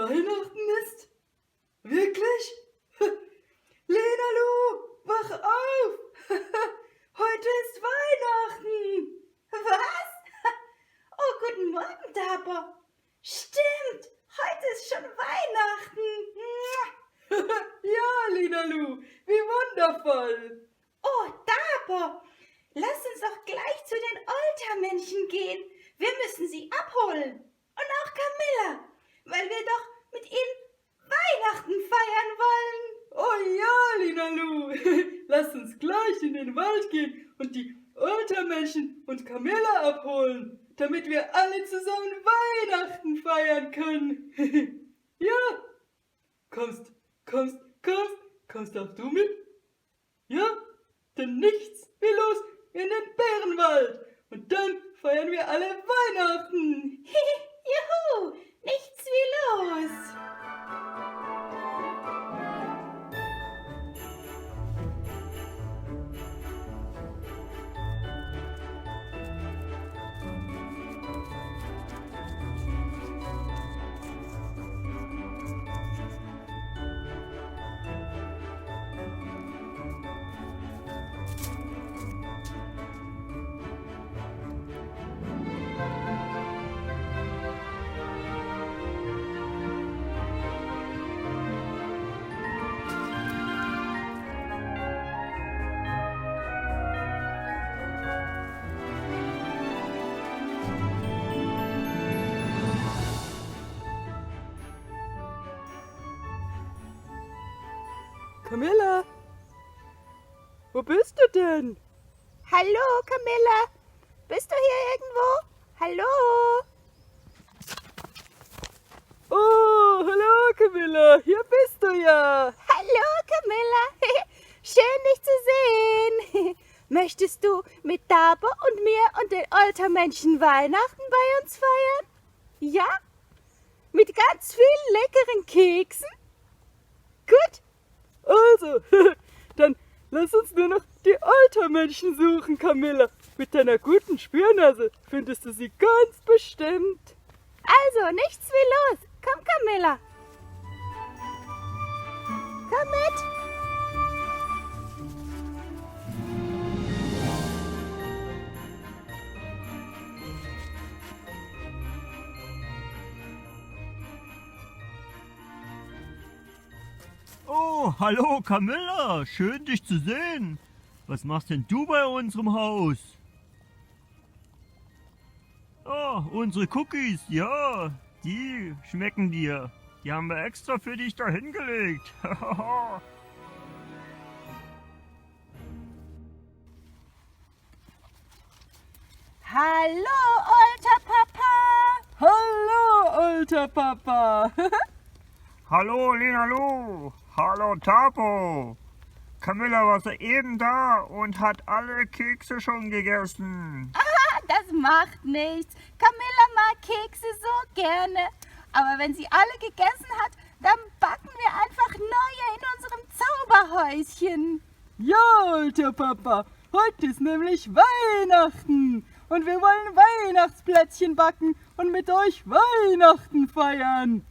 Weihnachten ist? Wirklich? Lenalu, wach auf! Heute ist Weihnachten! Was? Oh, guten Morgen, Dapper. Stimmt, heute ist schon Weihnachten. Ja, Lenalu, wie wundervoll! Oh, Dapper, lass uns doch gleich zu den Oltermenschen gehen. Wir müssen sie abholen. Und auch Camilla, weil wir doch mit ihnen Weihnachten feiern wollen. Oh ja, Lenalu, lass uns gleich in den Wald gehen und die Oltermenschen und Camilla abholen, damit wir alle zusammen Weihnachten feiern können. Ja, kommst auch du mit? Ja, denn nichts wie los in den Bärenwald und dann feiern wir alle Weihnachten. Juhu, nichts wie los. Camilla, wo bist du denn? Hallo, Camilla. Bist du hier irgendwo? Hallo? Oh, hallo Camilla, hier bist du ja. Hallo, Camilla. Schön, dich zu sehen. Möchtest du mit Dapper und mir und den Oltermenschen Weihnachten bei uns feiern? Ja? Mit ganz vielen leckeren Keksen? Gut. Also, dann lass uns nur noch die Oltermenschen suchen, Camilla. Mit deiner guten Spürnase findest du sie ganz bestimmt. Also, nichts wie los. Komm, Camilla. Komm mit. Oh, hallo Camilla, schön dich zu sehen. Was machst denn du bei unserem Haus? Oh, unsere Cookies, ja, die schmecken dir. Die haben wir extra für dich da hingelegt. Hallo, Olter Papa. Hallo, alter Papa. Hallo Lenalu, hallo Tapo. Camilla war soeben da und hat alle Kekse schon gegessen. Das macht nichts. Camilla mag Kekse so gerne. Aber wenn sie alle gegessen hat, dann backen wir einfach neue in unserem Zauberhäuschen. Ja, alter Papa, heute ist nämlich Weihnachten. Und wir wollen Weihnachtsplätzchen backen und mit euch Weihnachten feiern.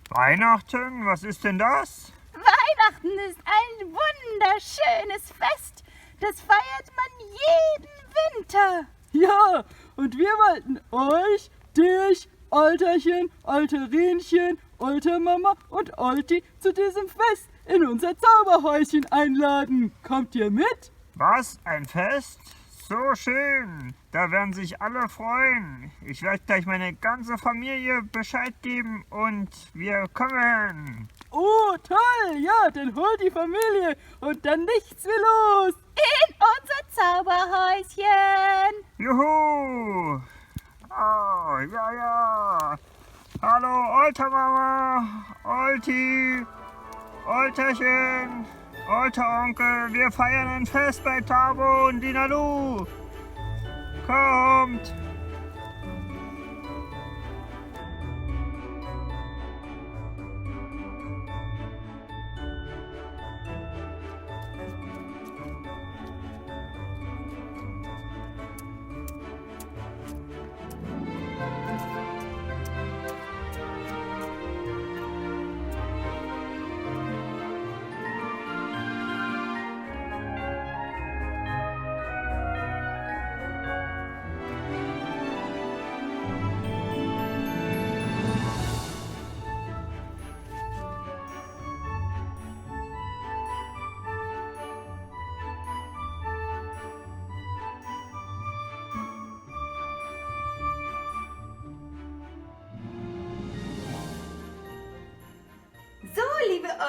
Weihnachten, was ist denn das? Weihnachten ist ein wunderschönes Fest. Das feiert man jeden Winter. Ja, und wir wollten euch, dich, Alterchen, Alterinchen, Oltermama und Olti zu diesem Fest in unser Zauberhäuschen einladen. Kommt ihr mit? Was, ein Fest? So schön. Da werden sich alle freuen. Ich werde gleich meine ganze Familie Bescheid geben und wir kommen. Oh, toll, ja, dann hol die Familie und dann nichts wie los. In unser Zauberhäuschen. Juhu. Oh, ja, ja. Hallo, Oltermama, Olti, Olterchen, Olteronkel. Wir feiern ein Fest bei Tabo und Dinalu. Kommt.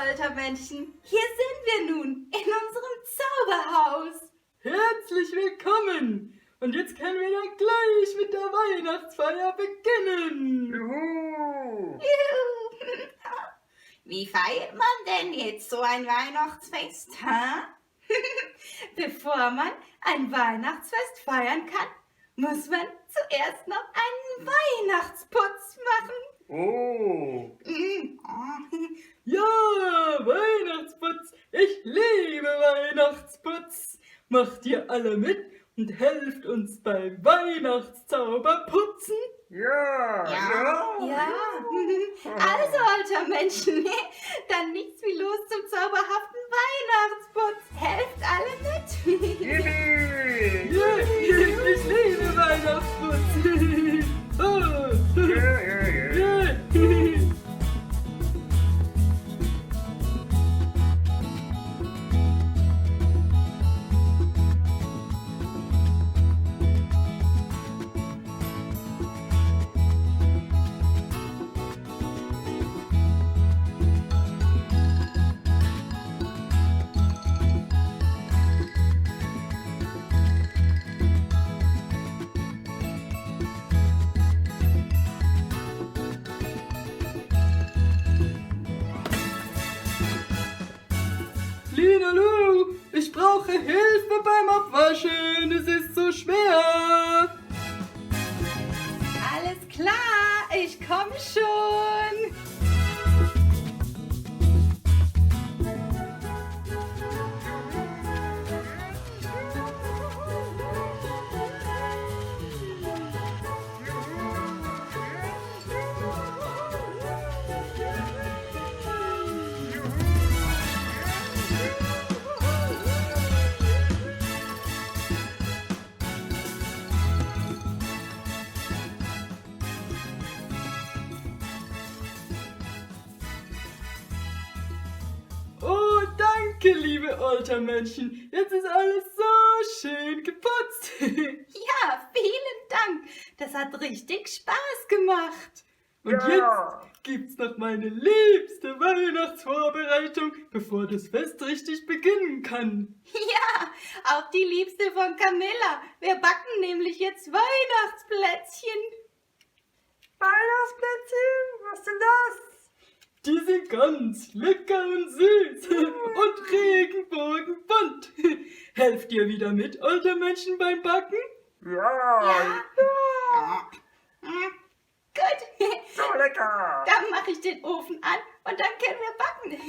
Oltermännchen. Hier sind wir nun, in unserem Zauberhaus. Herzlich willkommen! Und jetzt können wir dann gleich mit der Weihnachtsfeier beginnen. Juhu! Juhu. Wie feiert man denn jetzt so ein Weihnachtsfest, hä? Bevor man ein Weihnachtsfest feiern kann, muss man zuerst noch einen Weihnachtsputz machen. Oh! Ja, Weihnachtsputz! Ich liebe Weihnachtsputz! Macht ihr alle mit und helft uns beim Weihnachtszauberputzen? Ja! Ja. Also, alter Menschen, dann nichts wie los zum zauberhaften Weihnachtsputz. Helft alle mit. Yippie! Ja, ich liebe Weihnachtsputz! Oh. Ja. Ja. Linalu, ich brauche Hilfe beim Abwaschen, es ist so schwer. Alles klar, ich komme schon. Oh, danke, liebe Oltermännchen. Jetzt ist alles so schön geputzt. Ja, vielen Dank. Das hat richtig Spaß gemacht. Und Ja. jetzt gibt's noch meine liebste Weihnachtsvorbereitung, bevor das Fest richtig beginnen kann. Ja, auch die Liebste von Camilla. Wir backen nämlich jetzt Weihnachtsplätzchen. Weihnachtsplätzchen? Was denn das? Die sind ganz lecker und süß und regenbogenbunt. Helft ihr wieder mit, Oltermännchen, beim Backen? Ja! Gut, So lecker! dann mache ich den Ofen an und dann können wir backen.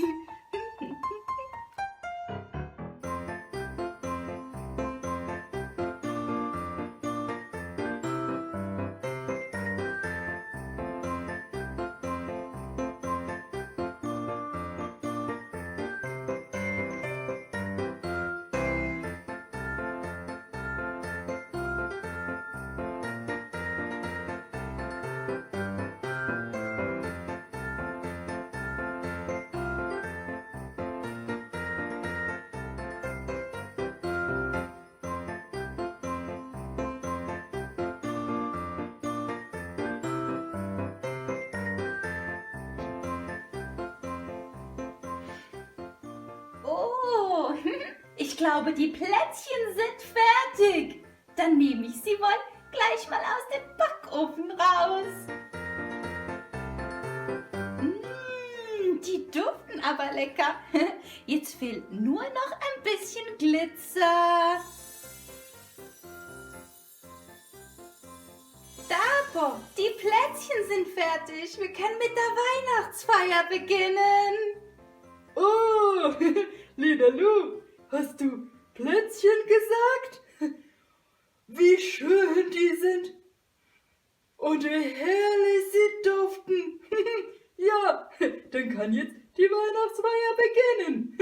Oh, ich glaube, die Plätzchen sind fertig. Dann nehme ich sie wohl gleich mal aus dem Backofen raus. Die duften aber lecker. Jetzt fehlt nur noch ein bisschen Glitzer. Dapo, die Plätzchen sind fertig. Wir können mit der Weihnachtsfeier beginnen. Oh, Linalu, hast du Plätzchen gesagt? Wie schön die sind und wie herrlich sie duften. Ja, dann kann jetzt die Weihnachtsfeier beginnen.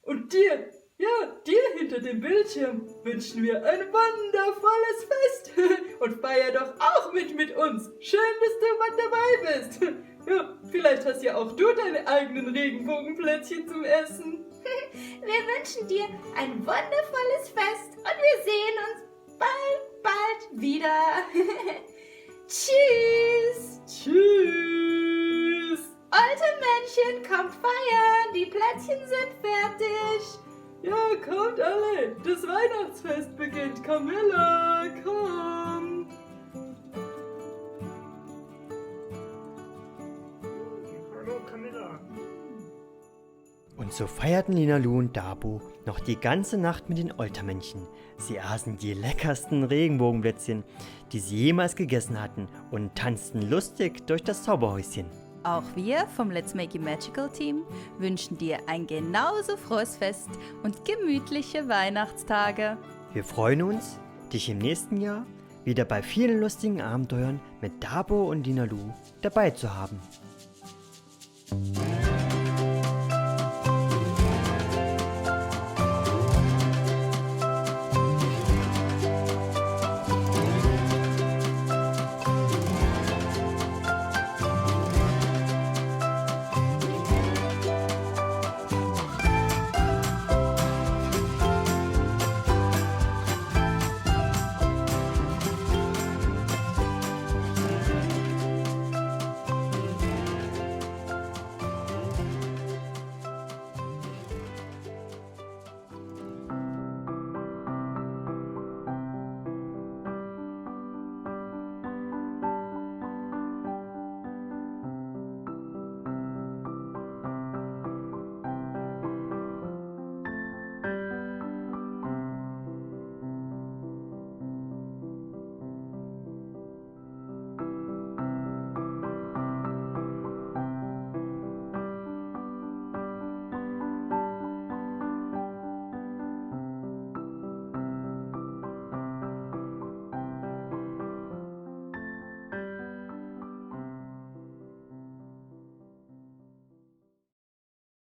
Und dir, ja, dir hinter dem Bildschirm wünschen wir ein wundervolles Fest. Und feier doch auch mit uns. Schön, dass du mit dabei bist. Ja, vielleicht hast ja auch du deine eigenen Regenbogenplätzchen zum Essen. Wir wünschen dir ein wundervolles Fest und wir sehen uns bald wieder. Tschüss. Tschüss. Alte Männchen, kommt feiern. Plätzchen sind fertig. Ja, kommt alle, das Weihnachtsfest beginnt. Camilla, komm. Hallo Camilla. Und so feierten Linalu und Dabo noch die ganze Nacht mit den Oltermännchen. Sie aßen die leckersten Regenbogenplätzchen, die sie jemals gegessen hatten, und tanzten lustig durch das Zauberhäuschen. Auch wir vom Let's Make It Magical Team wünschen dir ein genauso frohes Fest und gemütliche Weihnachtstage. Wir freuen uns, dich im nächsten Jahr wieder bei vielen lustigen Abenteuern mit Dabo und Linalu dabei zu haben.